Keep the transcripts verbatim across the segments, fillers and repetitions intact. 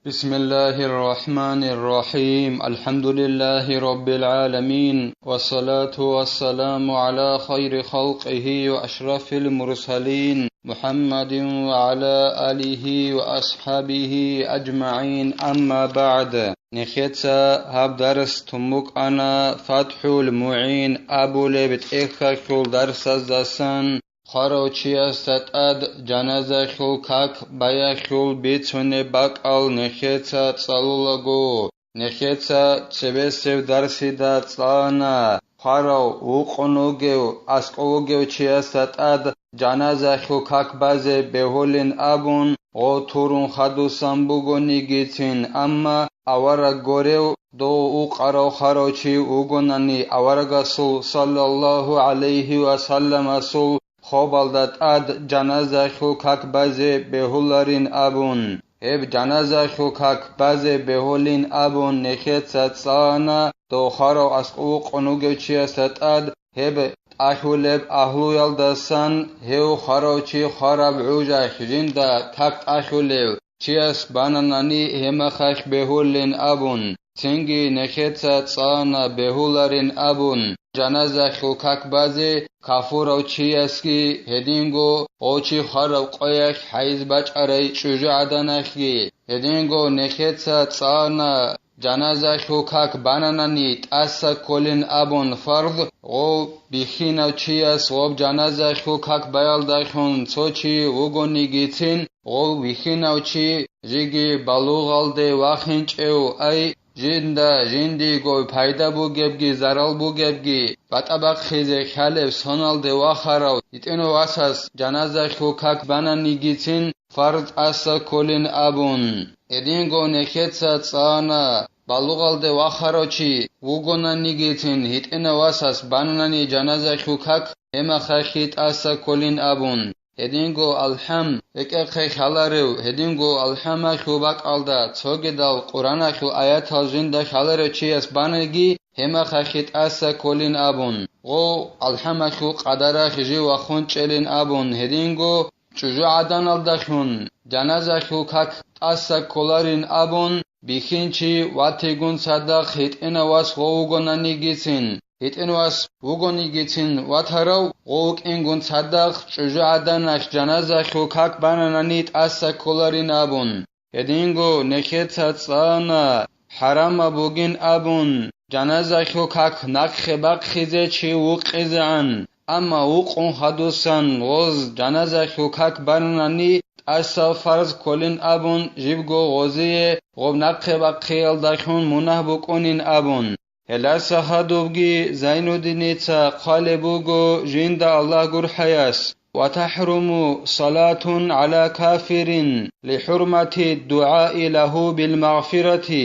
بسم الله الرحمن الرحيم. الحمد لله رب العالمين، والصلاة والسلام على خير خلقه وأشرف المرسلين محمد وعلى آله وأصحابه أجمعين. أما بعد. Нехеца гьаб дарс тун букӀана ФатхӀул МугӀин абулеб тӀехьалъул дарсаздасан. Хварав чиясда тӀад жаназахьул как баяхьул бицунеб бакӀал нехеца цӀалулаго, нехеца цебесеб дарсида цӀалана, хварав вукъун вугев, аскӀов вугев чиясда тӀад жаназахьул как базе бегьулин абун, гъо турун хадусан бугонигицин, амма авараг горев, дов укъарав хварав чи вугонани, аварагасул саллаллагьу гӀалайгьи ва салламасул хобалда тӀад жаназахьул как базе бегьуларин абун. Гьеб жаназахьул как базе бегьулин абун нехеца цӀалана, дов хварав аскӀов вукъун вугев чиясда тӀад гьеб тӀахьулеб агьлуялдасан гьев хварав чи хвараб гӀужалъ жинда как тӀахьулев чияс бананани гьемахалъ бегьулин абун, цинги нехеца цӀалана бегьуларин абун, жаназахьул как базе кафурав чиясги, гьединго гъов чи хвараб къоялъ хӀайз бачӀарай чӀужугӀаданалъги, гьединго нехеца цӀалана жаназахьул как бананани тӀаса кколин абун фарз, гъов бихьинав чияс гъоб жаназахьул как баялдалъун цо чи вугонигицин, гъов бихьинав чи жеги балугъалде вахинчӀев, ай, жинда жиндиего пайда бугебги зарал бугебги батӀа бахъизе хьалеб соналде вахарав гьитӀинав васас жаназахьул как бананигицин, фарз тӀаса кколин абун. Гьединго нехеца цӀалана, балугъалде вахарав чи вугонанигицин гьитӀинав васас бананани жаназахьул как гьемахалъ тӀаса кколин абун. Гьединго алхӀам, рекӀехъе хьаларев, гьединго алхӀамалъул бакӀалда цогидал Къуръаналъул аятал жинда хьаларев чияс бананиги, гьемахалъ тӀаса кколин абун. Гъов алхӀамалъул къадаралъ жив вахунчӀелин абун, гьединго чӀужугӀаданалдалъун жаназахьул как тӀаса кколарин абун, бихьинчи ватигун цадахъ гьитӀинав вас гъов вугонанигицин, гьитӀинав вас вугонигицин ватарав гъов вукӀингун цадахъ чӀужугӀаданалъ жаназахьул как бананани тӀаса кколарин абун. Гьединго нехеца цӀана, хӀарамаб бугин абун, жаназахьул как нахъе бахъизе чи вукъизегӀан, амма вукъун хадусан гъоз жаназахьул как бананани, тӀаса фарз кколин абун, жибго гъозие гъоб нахъе бахъиялдалъун мунагь букӀунин абун. Гьелдаса гьадубги Зайнуддиница хъвалеб буго жинда Аллагь гурхӀаяс: «Ва тахӀруму салатун гӀала кафирин лихӀурмати дугӀаи лагьу билмагъфирати».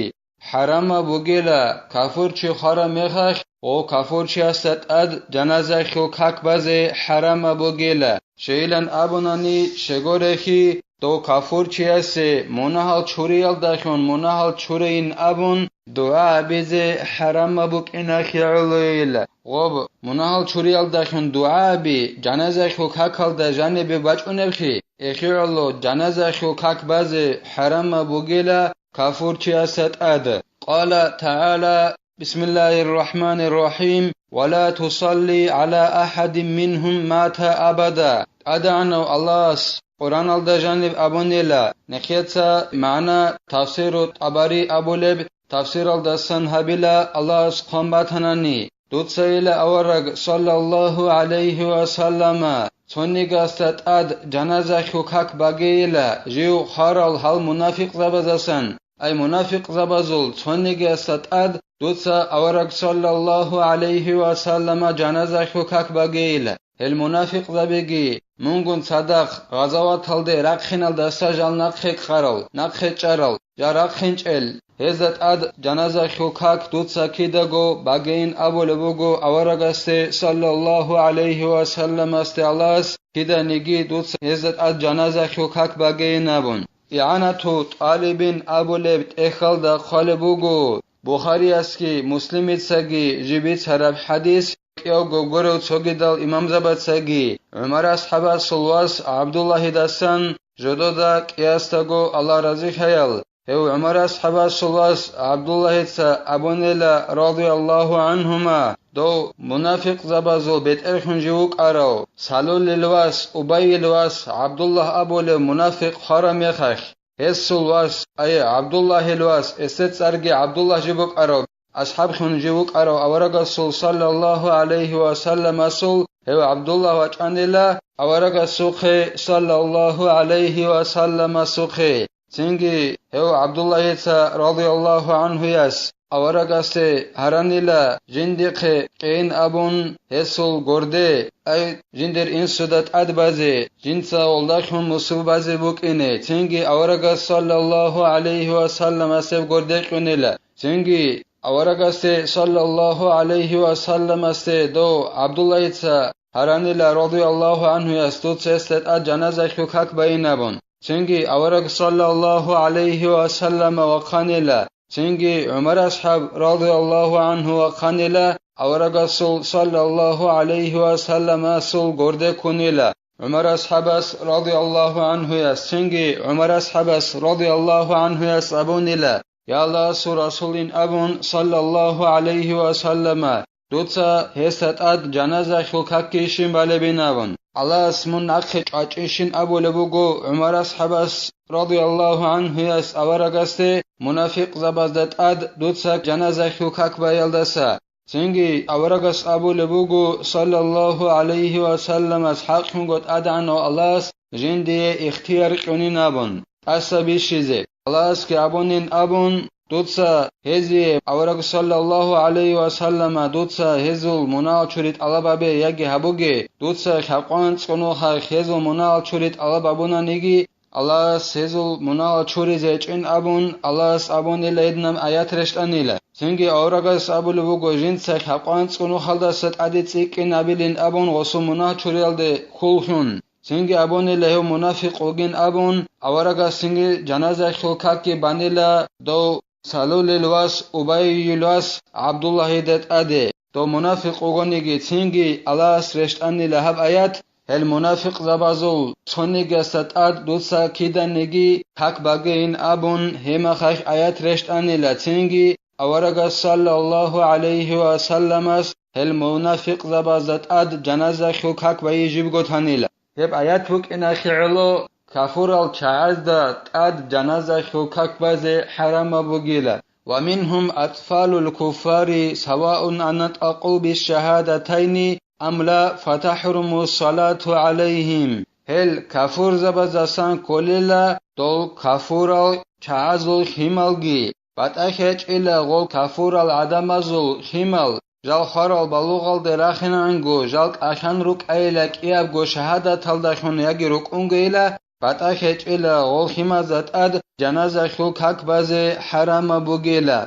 ХӀарамаб бугела кафурчи хвараб мехалъ гъо кафурчиясда тӀад жаназахьул как базе хӀарамаб бугела. Щайилан абунани, щегорехи, дов кафурчиясе мунагьал чуриялдалъун мунагьал чурейин абун, дугӀа абизе хӀарамаб букӀиналъе гӀолойила. Гъоб, мунагьал чуриялдалъун дугӀа аби, жаназахьул какалда жанибе бачӀунеблъи, эхиоло жаназахьул как базе хӀарамаб бугела кафурчияса тӀад. Къала тагӀала: بسم الله الرحمن الرحيم. ولا تصل على أحد منهم مات أبدا. ТӀадегӀанав Аллагьас Къуръаналда жаниб абунела, нехеца магӀна тавсиру ТӀабари абулеб тавсиралдасан гьабила, Аллагьас хъван батанани, дуцайила авараг, саллаллагьу гӀалайгьи ва саллама, цонигасда тӀад жаназахьул как багейила, жив хварал гьал мунафикъзабаздасан. Ай мунафикъзабазул цонигиясда тӀад дуца авараг, саллаллагьу гӀалайгьи ва саллама, жаназахьул как багейила. Гьел мунафикъзабиги мунгун цадахъ гъазаваталде рахъиналдаса жал нахъе ккарал, нахъе чӀарал, жал рахъинчӀел, гьезда тӀад жаназахьул как дуца кидаго багейин абулеб буго аварагасде, саллаллагьу гӀалайгьи ва салламасде Аллагьас, киданиги дуца гьезда тӀад жаназахьул как багейин абун. ИгӀанату тӀалибин абулеб тӀехьалда хъвалеб буго, Бухариясги Муслимицаги жиб бицараб хӀадис, кӀиявго гурев цогидал имамзабацаги, ГӀумар асхӀабасул вас ГӀабдуллагьидасан жодода кӀиясдаго, Аллагь разилъаял, Гьев ГӀумар асхӀабасул вас ГӀабдуллагьица абунила, радияллагьу гӀанхума, дов мунафикъзабазул бетӀерхьун жив вукӀарав Салулил вас, Убайил вас ГӀабдуллагь абулев мунафикъ хвараб мехалъ, гьесул вас, ай, ГӀабдуллагьил вас, эсде цӀарги ГӀабдуллагь жив букӀарав, асхӀабхун жив вукӀарав аварагасул саллаллагьу гӀалайгьи ва салламасул гьев ГӀабдуллагь вачӀанила аварагасухъе саллаллагьу гӀалайгьи ва салламасухъе. Цинги гьев ГӀабдуллагьица, радияллагьу гӀанхуяс, аварагасде гьаранила жиндихъе кьейин абун гьесул горде, ай, жиндир инсуда тӀад базе, жинца гъолдалъун мусул базе букӀине, цинги аварагас саллаллагьу гӀалайгьи ва салламасеб горде кьунила. Цинги аварагасде саллаллагьу гӀалайгьи ва салламасде дов ГӀабдуллагьица гьаранила, радияллагьу гӀанхуяс, дуца гьесда тӀад жаназахьул как байин абун. Цинги авараг саллаллагьу гӀалайгьи ва саллама вахъанила, цинги ГӀумар асхӀаб, радияллагьу гӀанху, вахъанила, аварагасул саллаллагьу гӀалайгьи ва салламасул горде ккунила. ГӀумар асхӀабас, радияллагьу гӀанхуяс, цинги ГӀумар асхӀабас, радияллагьу гӀанхуяс, абунила, я Аллагьасул Расулин абун, саллаллагьу гӀалайгьи ва саллама, дуца гьесда тӀад жаназахьул какги щиб балебин абун. Аллагьас мун нахъе чӀвачӀищин абулеб буго ГӀумар асхӀабас, радияллагьу гӀанхуяс, аварагасде мунафикъзабазда тӀад дуца жаназахьул как баялдаса. Цинги аварагас абулеб буго, саллаллагьу гӀалайгьи ва салламас хӀакълъунго тӀадегӀанав Аллагьас жиндие ихтияр кьунин абун, тӀаса бищизе. Аллагьасги абунин абун, дуца гьезие, авараг саллаллагьу гӀалайгьи ва саллама, дуца гьезул мунагьал чури тӀалаб гьабе яги гьабуге, дуца лъабкъоялда анцӀго нухалъ гьезул мунагьал чури тӀалаб гьабунаниги, Аллагьас гьезул мунагьал чуризе гьечӀин абун, Аллагьас абунила гьединаб аят рещтӀанила. Цинги аварагас абулеб буго, жинца лъабкъоялда анцӀго нухалдаса тӀаде цӀикӀкӀинабилин абун гъосул мунагь чуриялде хьуллъун. Цинги абунила гьев мунафикъ вугин абун, аварагас цинги жаназахьул какги банила дов Салулил вас, Убайил вас ГӀабдуллагьида тӀаде. Дов мунафикъ вугониги, цинги Аллагьас рещтӀанила гьаб аят, гьел мунафикъзабазул цонигасда тӀад дуца киданиги как багейин абун, гьеб мехалъ аят рещтӀанила, цинги аварагас саллаллагьу гӀалайгьи ва салламас гьел мунафикъзабазда тӀад жаназахьул как байи жибго танила. Гьеб аят букӀиналъе гӀоло кафурал чагӀазда тӀад жаназахьул как базе хӀарамаб бугила. «Ва мингьум атфалул куффари, саваун анатӀакъу бишшагьадатайни ам ла, фатахӀруму салату гӀалайгьим». Гьел кафурзабаздасан кколила дол кафурал чагӀазул хималги, батӀа гьечӀила гъол кафурал гӀадамазул химал, жал хварал балугъалде рахинанго, жал кӀалъан рукӀайила кӀиябго шагьадаталдалъун яги рукӀунгейила, батӀа гьечӀила гъол химазда тӀад жаназахьул как базе хӀарамаб бугила.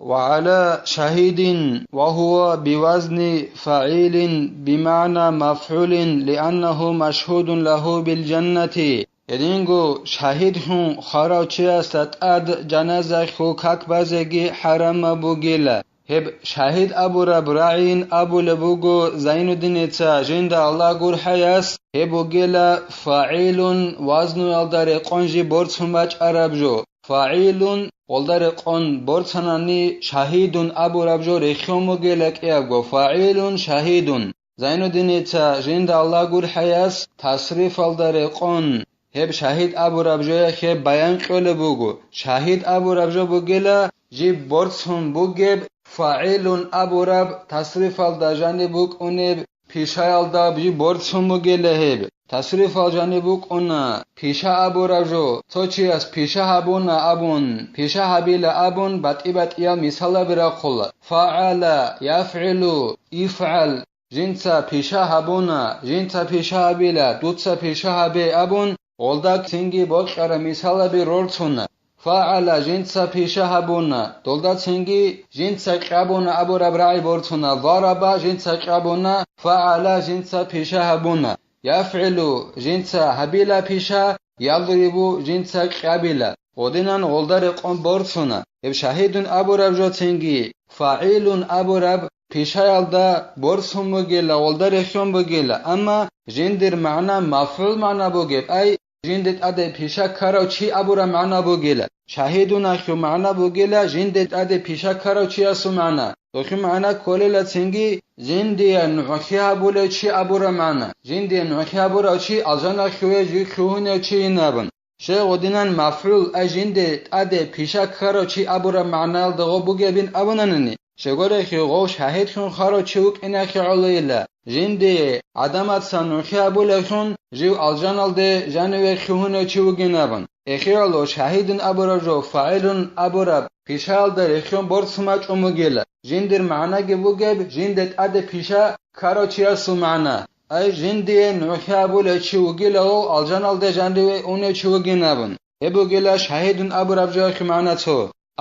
«Ва гӀала шагьидин, ва гьува бивазни фагӀилин бимагӀна мафгӀулин, лианнагьу машгьудун лагьу билжаннати». Гьединго шагьидлъун хварав чиясда тӀад жаназахьул как базеги хӀарамаб бугила. Гьеб шагьид абураб рагӀийин абулеб буго Зайнуддиница, жинда Аллагь гурхӀаяс, гьеб бугила фагӀилун, вазнуялда рекъон жиб борцун бачӀараб жо. ФагӀилун, гъолда рекъон борцанани, шагьидун абураб жо рехьон бугила кӀиябго, фагӀилун, шагьидун. Зайнуддиница, жинда Аллагь гурхӀаяс, тасрифалда рекъон гьеб шагьид абураб жояхъе баян кьолеб буго. Шагьид абураб жо бугила жиб борцун бугеб, фагӀилун абураб тасрифалда жаниб букӀунеб пишаялда жиб борцун бугила гьеб. Тасрифал жаниб букӀуна пиша абураб жо, цо чияс пиша гьабуна абун, пиша гьабила абун батӀи-батӀиял мисалаби рахъула. ФагӀала, яфгӀилу, ифгӀал. Жинца пиша гьабуна, жинца пиша гьабила, дуца пиша гьабе абун, гъолда цинги бокьараб мисалаби рорцуна. ФагӀала, жинца пиша гьабуна, долда цинги жинца кьабуна абураб рагӀи борцуна. Зараба, жинца кьабуна, фагӀала, жинца пиша гьабуна. ЯфгӀилу, жинца гьабила пиша, ядрибу, жинца кьабила. Гъодинан гъолда рекъон борцуна. Гьеб шагьидун абураб жо цинги, фагӀилун абураб пишаялда борцун бугила, гъолда рехьон бугила, амма жиндир магӀна мафгӀул магӀна бугеб, ай, жинде тӀаде пиша ккарав чи абураб магӀна бугила. шагьидуналъул магӀна бугила жинде тӀаде пиша ккарав чиясул магӀна. Дохъи магӀна кколела цинги жиндие нугӀлъи гьабулев чи абураб магӀна. Жиндие нугӀлъи гьабурав чи алжаналъуве жив лъугьунев чийин абун. Щай гъодинан мафгӀул, ай жинде тӀаде пиша ккарав чи абураб магӀнаялда гъо бугебин абунанани, щегорехи гъов шагьидлъун хварав чи вукӀинахи гӀолойила, жиндие гӀадамаца нугӀлъи гьабулевлъун жив алжаналде жаниве лъугьунев чи вугин абун. Эхиялъул шагьидун абураб жо фагӀилун абураб пишаялда рехион борцун бачӀун бугила. Жиндир магӀнаги бугеб, жинде тӀаде пиша ккарав чиясул магӀна. Ай жиндие нугӀлъи гьабулев чи вугилав алжаналде жанриве унев чи вугин абун. Гьеб бугила шагьидун абураб жоялъе магӀна цо.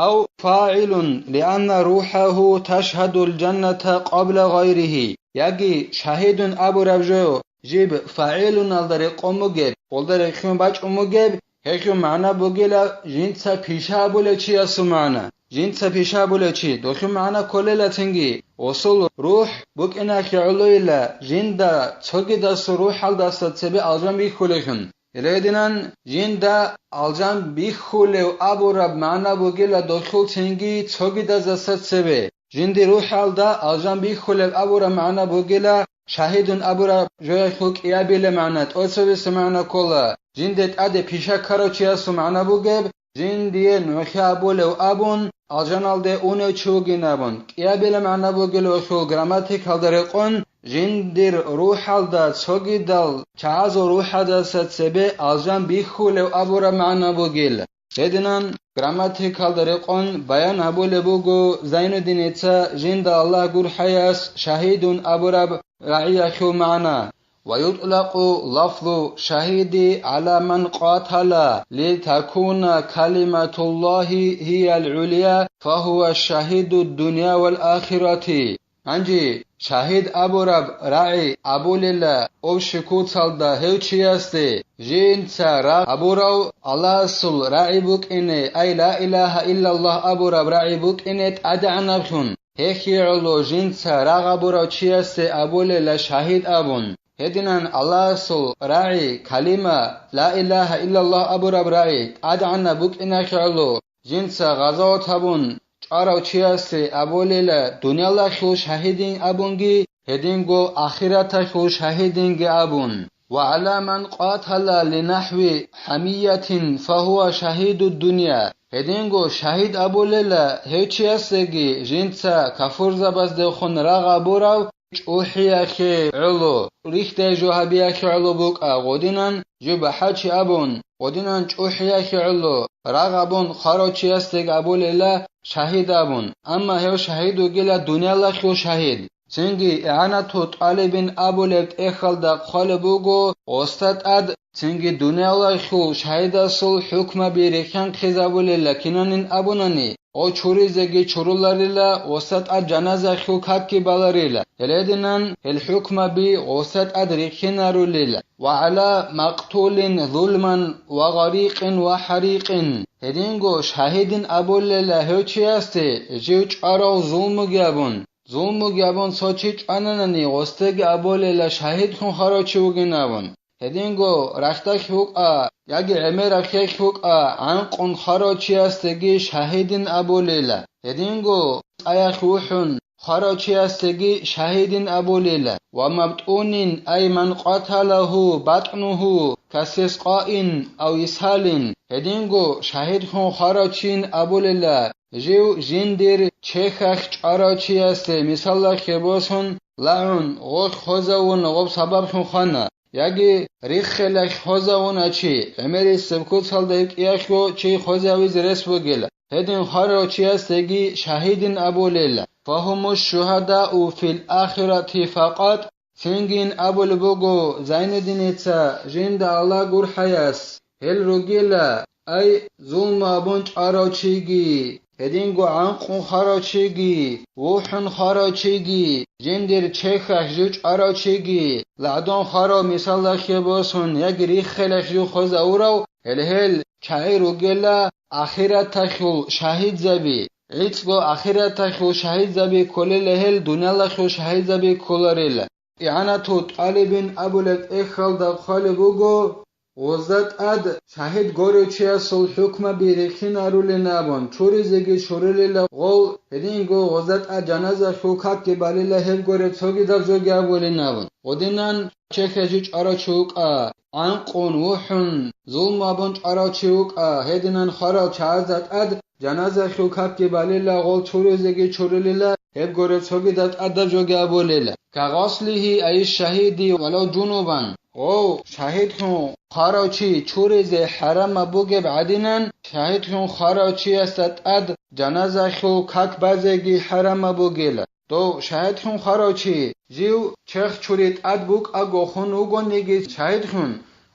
Ав фагӀилун, лианна рухӀагьу ташгьадул жанната къабла гъайригьи. Яги шагьидун абураб жо жиб фагӀилуналда рекъон бугеб, гъолда рехион бачӀун бугеб, гьелъул магӀна бугила жинца пиша гьабулев чиясул магӀна. Жинца пиша гьабулев чи, дохъи магӀна кколела цинги, гъосул рухӀ букӀиналъе гӀолойила, жинда цогидасул рухӀалдаса цебе алжан бихьулевлъун. Гьединан жинда алжан бихьулев абураб магӀна бугила дохъул цинги цогидазаса цебе. Жинди рухӀалда алжан бихьулев абураб магӀна бугила шагьидун абураб жоялъул кӀиабилеб магӀна, тӀоцебесеб магӀна ккола. Жинде тӀаде пиша ккарав чиясул магӀна бугеб, жиндие нугӀлъи гьабулев абун, алжаналде унев чи вугин абун. КӀиабилеб магӀна бугила гьелъул грамматикалда рекъон, жиндир рухӀалда цогидал чагӀазул рухӀаздаса цебе алжан бихьулев абураб магӀна бугила. Гьединан грамматикалда рекъон баян гьабулеб буго Зайнуддиница жинда Аллагь гурхӀаяс шагьидун абураб рагӀиялъул магӀна. ويطلق لفظ الشهيد على من قاتل لتكون كلمة الله هي العليا فهو شهيد الدنيا والآخرة. Гьанже шагьид абураб рагӀи абулела общий куцалда гьев чиясде, жинца рагъ абурав Аллагьасул рагӀи букӀине, ай ла илагьа иллаллагь абураб рагӀи букӀине тӀадегӀанаблъун, гьехие гӀоло жинца рагъ абурав чиясде абулела шагьид абун. Гьединан Аллагьасул рагӀи, калима, ла илагьа иллаллагь абураб рагӀи тӀадегӀанаб букӀинахъе гӀоло, жинца гъазават гьабун чӀварав чиясе абулела дуниялалъул шагьидин абунги, гьединго ахираталъул шагьидинги абун. وعلى من قاتل لنحو حمية فهو شهيد الدنيا. Гьединго шагьид абулела гьев чиясеги жинца кафурзабаздехун рагъ абурав чӀухӀиялъе гӀоло, рихьдай жо гьабиялъе гӀоло букӀа, гъодинан жо бахӀарчи абун, гъодинан чӀухӀиялъе гӀоло, рагъ абун хварав чиясдеги абулела шагьид абун, амма гьев шагьид вугила дуниялалъул шагьид. Цинги игӀанату тӀалибин абулеб тӀехьалда хъвалеб буго гъосда тӀад, цинги дуниялалъул шагьидасул хӀукмаби рихьанхъизабулела кинанин абунани, гъо чуризеги чуруларила, гъосда тӀад жаназалъул какги баларила. Гьединан гьел хӀукмаби гъосда тӀад рихьинарулила. وعلى مقتول ظلما وغريق وحريق. Гьединго шагьидин абулела гьев чиясде жив чӀварав зулмуги абун. Зулмуги абун цо чи чӀвананани, гъосдеги абулела шагьидлъун хварав чи вугин абун. Гьединго рахьдалъ вукӀа яги гӀемераб хьелъ вукӀа гӀанкъун хварав чиясдеги шагьидин абулела. Гьединго цӀаялъ вухӀун хварав чиясдеги шагьидин абулела. ومبطون أي من قتله بطنه كاستسقاء أو إسهال. Гьединго шагьидлъун хварав чин абулела жив жиндир чехьалъ чӀварав чиясде, мисалалъе босун, лагӀун, гъолъ хвезавун гъоб сабаблъун хвана, яги риххелалъ хвезавуна чи, гӀемерисеб куцалда гьеб кӀиялъго чи хвезавизе рес бугила, гьедин хварав чиясдеги шагьидин абулела. فهم الشهداء في الآخرة فقط. Цинги абулеб буго Зайнуддиница жинда Аллагь гурхӀаяс, гьел ругила, ай, зулму абун чӀварав чиги, гьединго гӀанкъун хварав чиги, вухӀун хварав чиги, жиндир чехьалъ жив чӀварав чиги, лагӀдун хварав, мисалалъе босун, яги риххелалъ жив хвезавурав, гьел-гьел чагӀи ругела ахираталъул шагьидзаби, гӀицӀго ахираталъул шагьидзаби кколела гьел, дуниялалъул шагьидзаби кколарила. ИгӀанату тӀалибин абулеб тӀехьалда хъвалеб буго: гъоза тӀад шагьид горев чиясул хӀукмаби рихинарулин абун, чуризеги чурулила гъов, гьединго гъоза тӀад жаназахул какги балила гьеб горев цогидаб жоги абулин абун. Гъодинан чехье жив чӀварав чи вукӀа, гӀанкъун, вухӀун, зулму абун чӀварав чи вукӀа, гьединан хварал чагӀазда тӀад жаназахул какги балила, гъол чуризеги чурулила, гьеб горев цогидаб тӀадаб жоги абулила. Кагъаслихи ай шагьиди валав жунубан. Гъов, шагьидлъун хварав чи чуризе хӀарамаб бугеб гӀадинан, шагьидлъун хварав чиясда тӀад жаназахул как базеги хӀарамаб бугила. Дов шагьидлъун хварав чи, жив черх чури тӀад букӀаго хун вугониги шагьидлъун,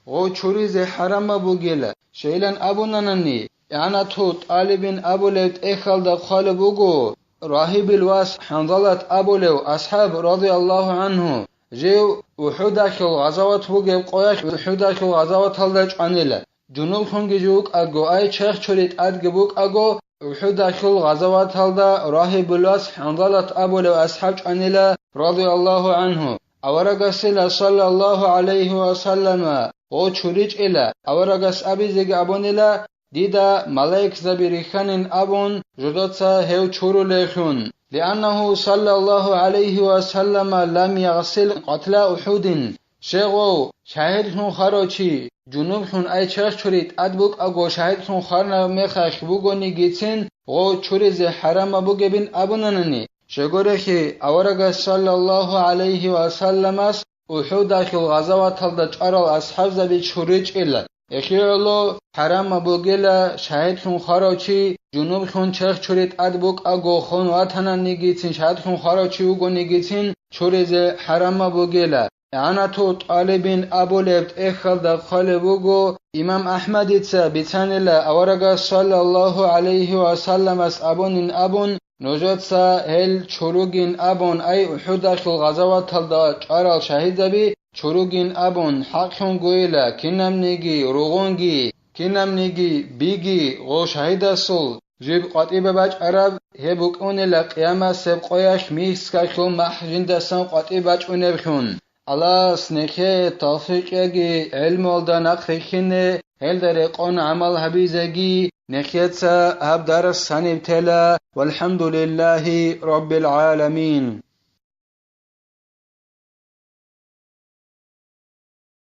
гъов чуризе хӀарамаб бугила, щайилан абунанани, ИгӀанатул ТӀалибин абулеб тӀехьалда хъвалеб буго, Рагьибил вас ХӀанзалат абулев асхӀаб, радияллагьу гӀангьу, жив УхӀудалъул гъазават бугеб къоялъ УхӀудалъул гъазаваталда чӀванила. Жунублъунги жив вукӀаго, ай черх чури тӀадги букӀаго, УхӀудалъул гъазаваталда Рагьибул вас ХӀанзалат абулев асхӀаб чӀванила, радияллагьу гӀангьу. Аварагасила, саллаллагьу гӀалайгьи ва саллама, гъо чуричӀила, аварагас абизеги абунила, дида малаикзаби рихьанин абун, жудаца гьев чурулеллъун. Лианнагьу, саллаллагьу гӀалайгьи ва саллама, лам ягъсил къатла УхӀудин. Щегъов, шагьидлъун хварав чи, жунублъун ай черх чури тӀад букӀаго шагьидлъун хвараб мехалъ бугонигицин, гъо чуризе хӀарамаб бугебин абунанани, щегорехи, аварагас, саллаллагьу гӀалайгьи ва салламас, УхӀудалъул гъазаваталда чӀварал асхӀабзаби чуричӀила. Эхиоло хӀарамаб бугила шагьидлъун хварав чи жунублъун черх чури тӀад букӀаго хун ватананигицин, шагьидлъун хварав чи вугонигицин, чуризе хӀарамаб бугила. ИгӀанатул ТӀалибин абулеб тӀехьалда хъвалеб буго, имам АхӀмадица бицанила аварагас, саллаллагьу гӀалайгьи ва салламас абунин абун, нужеца гьел чуругин абун, ай УхӀудалъул гъазаваталда чӀварал шагьидзаби чуругин абун, хӀакълъунгойила кинабниги ругъунги, кинабниги биги гъо шагьидасул жиб къватӀибе бачӀараб, гьеб букӀунила къиямасеб къоялъ мискалъул махӀ жиндасан къватӀиб бачӀунеблъун. Аллагьас нехее тавфикъ яги гӀелмуялда нахъ рихьине, гьелда рекъон гӀамал гьабизеги. Нехеца гьаб дарс гьаниб тела. ВалхӀамдулиллагьи раббил гӀаламин.